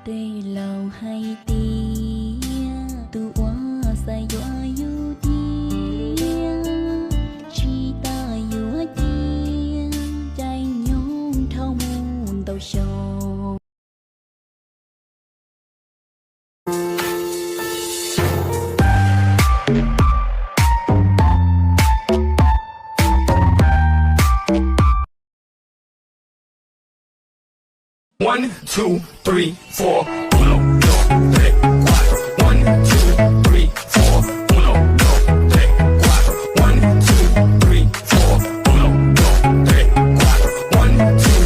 Tej laus hais tias tus uas xav yuav yus tiag, tsis tas yuav cia caij nyoog dhau mus ntau xyoo. One, two, three, four, uno, dos, tres, cuatro. One, two, three, four, uno, dos, tres, cuatro. One, two, three, four, uno, dos, tres, cuatro. One, two.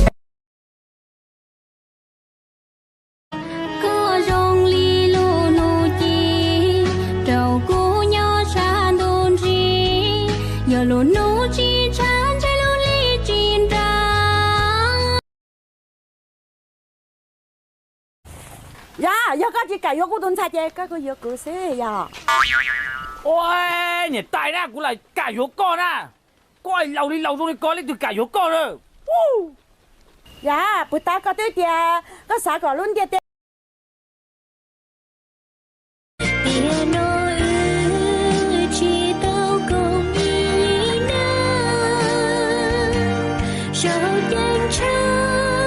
Koj zoo li lub nus ci rau kuv nyob sab ntuj nrig, yog lub nus tsis tshav ntshe lub hli tsis nra. Yog, yog koj tsis kam yuav kuv tus ntxhais ces koj kuj yuav kuv xwb yog. Ua, niam tais na, kuv lam kam yuav koj na. Koj laus li laus zoo li koj leej twg kam yuav koj na. Yog, puag ta koj twb tias koj xav kom lub ntiaj teb. Tiam no wb tsis tau koom ib yig na, sau ceeb tsheej